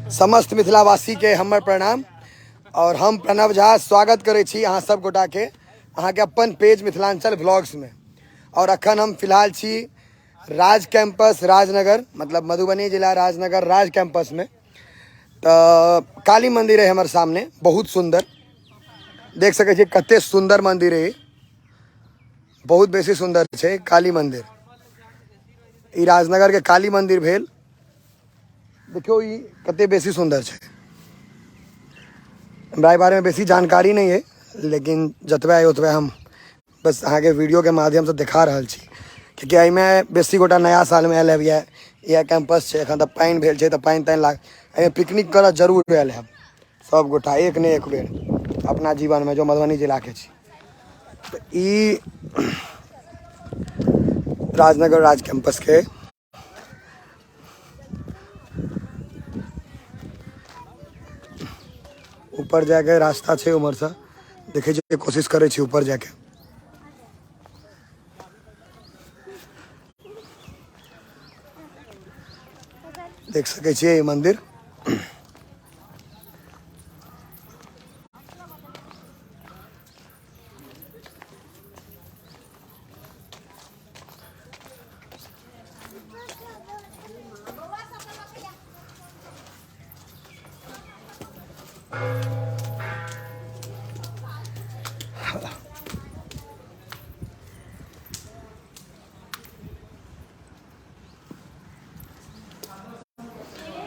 समस्त मिथिलावासी के हमर प्रणाम और हम प्रणव झा स्वागत करै छी अहाँ सब गोटा के अहाँके अपन पेज मिथिलांचल व्लॉग्स में। और अखन हम फिलहाल छी राज कैंपस राजनगर, मतलब मधुबनी जिला राजनगर राज कैंपस में। तो काली मंदिर है हमारे सामने, बहुत सुंदर, देख सकै छी कते सुंदर मंदिर है, बहुत बेसी सुंदर छै काली मंदिर। ई राजनगर के काली मंदिर भेल, देखियो ई कते बेसी सुंदर छै। हमरा एहि बारे में बेसी जानकारी नहीं है, लेकिन जतबे है ओतबे हम बस अहाँके वीडियो के माध्यम से देखा रहल छी, कियाकि एहिमे बेसी गोटा नया साल में आयल हैब। इएह कैंपस छै, एखन तऽ पानि भेल छै तऽ पानि तानि लाग, एहिमे पिकनिक करऽ जरूर आयल हैब सब गोटा एक ने एक बेर अपना जीवन में, जो मधुबनी जिला के छी। तऽ ई राजनगर राज कैंपस के ऊपर जाके रास्ता छै, उम्हर से देखै छियै, कोशिश करै छी ऊपर जाके। देख सकै छियै ई मंदिर।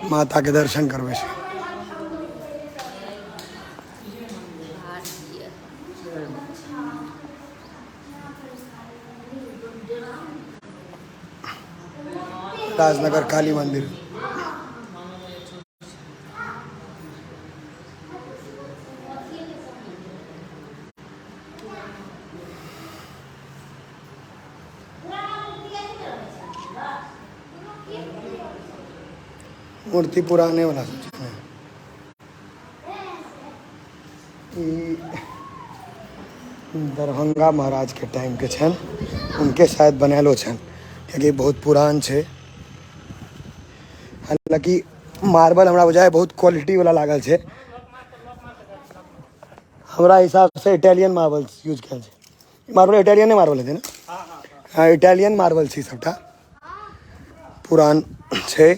माता के दर्शन करबै छी। राजनगर काली मंदिर। मूर्ति पुराने वाला सब छै। ई दरभंगा महाराज के टाइम के छनि, उनके शायद बनायलो छनि, कियाकि बहुत पुरान छै। हालांकि मार्बल हमरा बुझाय बहुत क्वालिटी वाला लागल छै, हमरा हिसाब से इटालियन मार्बल यूज कयल छै। मार्बल इटालियने मार्बल हेतै ने? हँ, इटालियन मार्बल छै, सबटा पुरान छै,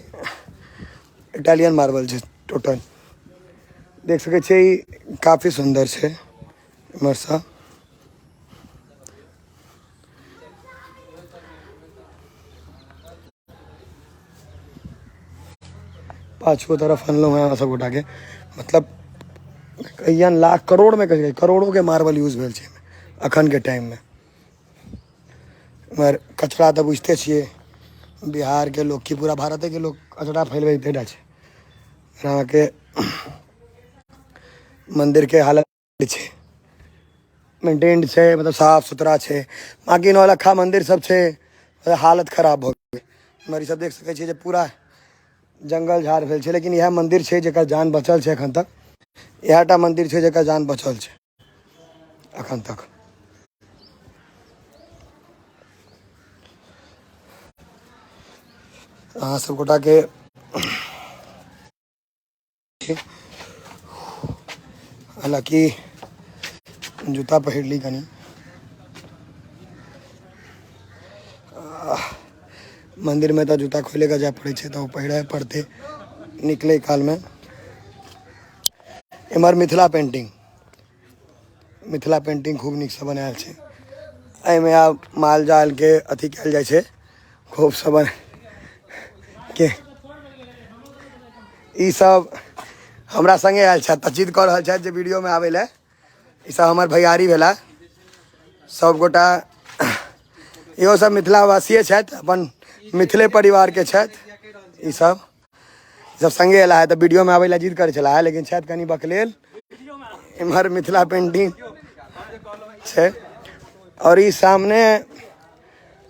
इटालियन मार्बल छै टोटल। देख सकै छियै ई काफी सुन्दर छै। इम्हरसँ पाछू तरफ अनलहुँ हेँ अहाँ सब गोटाके, मतलब कहियन लाख करोड़मे कहियै, करोड़ोके मार्बल यूज भेल छै एखनके टाइममे। एम्हर कचरा तऽ बुझिते छियै, बिहारके लोक की पूरा भारतेके लोक कचरा फैलबैते टा छै। अहाँके मन्दिरके हालत छै, मेंटेन्ड छै, मतलब साफ सुथरा छै। बाँकी नौलखा मन्दिर सब छै, हालत खराब भऽ गेल। एम्हर ई सब देख सकै छियै जे पूरा जंगल झाड़ भेल छै, लेकिन इएह मन्दिर छै जकर जान बचल छै एखन तक। इएह टा मन्दिर छै जकर जान बचल छै एखन तक। अहाँ सब गोटा के हालांकि जूता पहिर ली कनी, मंदिर में तऽ जूता खोले के जाय पड़ै छै, तऽ ओ पहिरय पड़तै निकलै काल में। एम्हर मिथिला पेंटिंग, मिथिला पेंटिंग खूब नीकसँ बनायल छै। एहिमे आब माल जाल के अथी कयल जाइ छै, खूब सब के ई सब हमरा संगे आयल छथि तऽ जिद कऽ रहल छथि जे वीडियोमे आबै लए। ई सब हमर भैयारी भेला सब गोटा, इहो सब मिथिलावासिये छथि, अपन मिथिले परिवारके छथि। ई सब सब संगे एला है तऽ वीडियोमे आबै लए जिद करै छला है, लेकिन छथि कनि बकलेल। इम्हर मिथिला पेंटिंग छै और ई सामने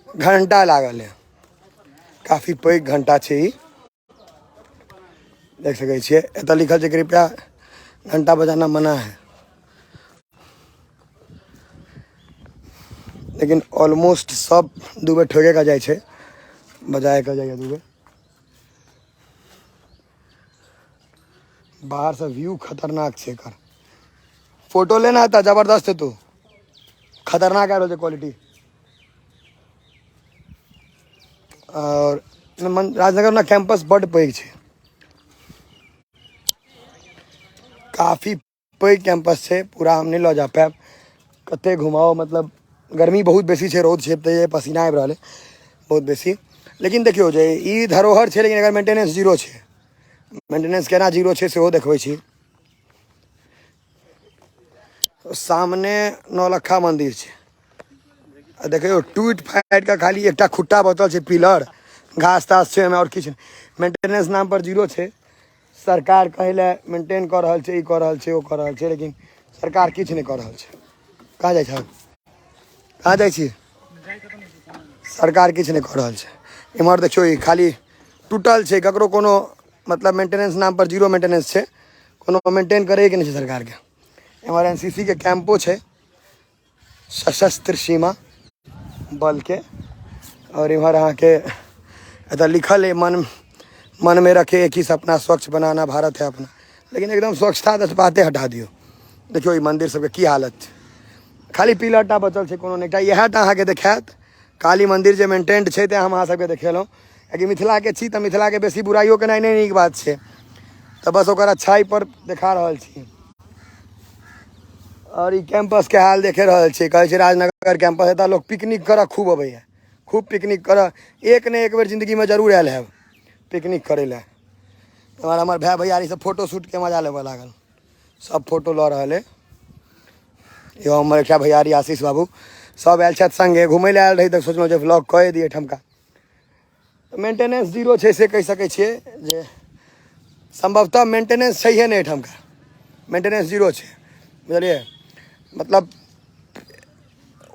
घंटा लागल है, काफी पैघ घंटा छै ई, देख सकै छियै। एतऽ लिखल छै कृपया घंटा बजाना मना है, लेकिन ऑलमोस्ट सब दू बेर ठोके के जाइ छै, बजाए के जाइए दू बेर। बाहरसँ व्यू खतरनाक छै। एकर फोटो लेना तऽ जबरदस्त हेतौ, खतरनाक आबि रहल छै क्वालिटी। आओर राजनगर ने कैंपस बड्ड पैघ छै, काफी पैघ कैंपस छै। पूरा हम नहि लऽ जा पायब, कते घुमाउ, मतलब गर्मी बहुत बेसी छै, रौद छै तऽ पसीना आबि रहल है बहुत बेसी। लेकिन देखियौ जे ई धरोहर छै, लेकिन एकर मेंटेनेंस जीरो छै। मेंटेनेंस केना जीरो छै सेहो देखबै छी। सामने नौलखा मंदिर छै, आ देखियौ टूटि फाटि कऽ खाली एकटा खुट्टा बचल छै, पिलर घास तास छै ओहिमे, आओर किछु मेंटेनेंस नाम पर जीरो छै। सरकार कहै लए मेंटेन कऽ रहल छै, ई कऽ रहल छै, ओ कऽ रहल छै, लेकिन सरकार किछु नहि कऽ रहल छै। कहाँ जाइ छह? कहाँ जाइ छी? सरकार किछु नहि कऽ रहल छै। एम्हर देखियौ, ई खाली टूटल छै, ककरो कोनो मतलब मेंटेनेंस नाम पर जीरो मेंटेनेंस छै, कोनो मेंटेन करैके नहि छै सरकारके। एम्हर एन सी सी के कैंपो छै, सशस्त्र सीमा बलके। आओर इम्हर अहाँके एतऽ लिखल है, मन मन में रखे एक ही सपना, स्वच्छ बनाना भारत है अपना। लेकिन एकदम स्वच्छता तऽ बाते हटा दियौ। देखियौ ई मंदिर सबके की हालत छै, खाली पिलर टा बचल छै, कोनो नहि। एकटा इएह टा अहाँके देखायत काली मंदिर जे मेंटेन्ड छै, तेँ हम अहाँ सबके देखेलहुँ। कियाकि मिथिलाके छी तऽ मिथिलाके बेसी बुराइयो केनाइ नहि नीक बात छै, तऽ बस ओकर अच्छाई पर देखा रहल छी। आओर ई कैंपसके हाल देखे रहल छी। कहै छै राजनगर कैंपस, एतऽ लोक पिकनिक करऽ खूब अबैया, खूब पिकनिक करऽ। एक ने एक बेर जिन्दगीमे जरूर आयल हैब पिकनिक करै लए। एम्हर हमर भाय भैयारी सब फोटो शूटके मजा लेबऽ लागल, सब फोटो लऽ रहल अइ। इहो हमर एकटा भैयारी आशीष बाबू सब आयल छथि संगे घुमै लए आयल रही, तऽ सोचलहुँ जे व्लॉग कए दियै एहिठमका। तऽ मेंटेनेंस जीरो छै से कहि सकै छियै जे सम्भवतः मेंटेनेंस छैहे नहि एहिठामका, मेंटेनेंस जीरो छै, बुझलियै। मतलब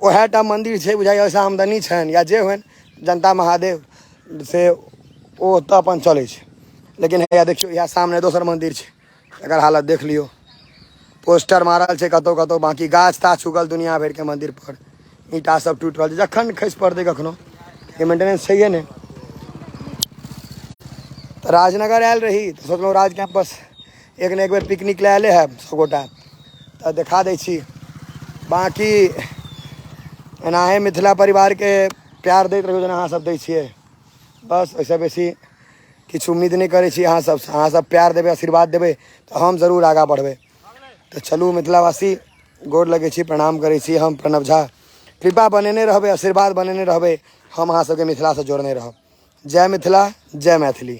उएह टा मन्दिर छै बुझाइए, ओहिसँ आमदनी छनि या जे होइन जनता महादेव से ओ ओतऽ अपन चलै छै। लेकिन हैया देखियौ, इएह सामने दोसर मन्दिर छै, एकर हालत देख लियौ। पोस्टर मारल छै कतहु कतहु, बाँकी गाछ ताछ उगल दुनिया भरिके मन्दिर पर, ईंटा सब टूटि रहल छै, जखन खसि पड़तै कखनो, मेंटेनेंस छैहे नहि। तऽ राजनगर आयल रही तऽ सोचलहुँ राज कैंपस एक ने एक बेर पिकनिक लए आयले हैब सबगोटा, तऽ देखा दै छी। बाँकी एनाहे मिथिला परिवारके प्यार दैत रहू जेना अहाँ सब दै छियै, बस ओहिसँ बेसी किछु उम्मीद नहि करै छी अहाँ सबसँ। अहाँ सब प्यार देबै, आशीर्वाद देबै तऽ हम जरूर आगाँ बढ़बै। तऽ चलू मिथिलावासी, गोर लगै छी, प्रणाम करै छी। हम प्रणव झा, कृपा बनेने रहबै, आशीर्वाद बनेने रहबै, हम अहाँ सबके मिथिलासँ जोड़ने रहब। जय मिथिला, जय मैथिली।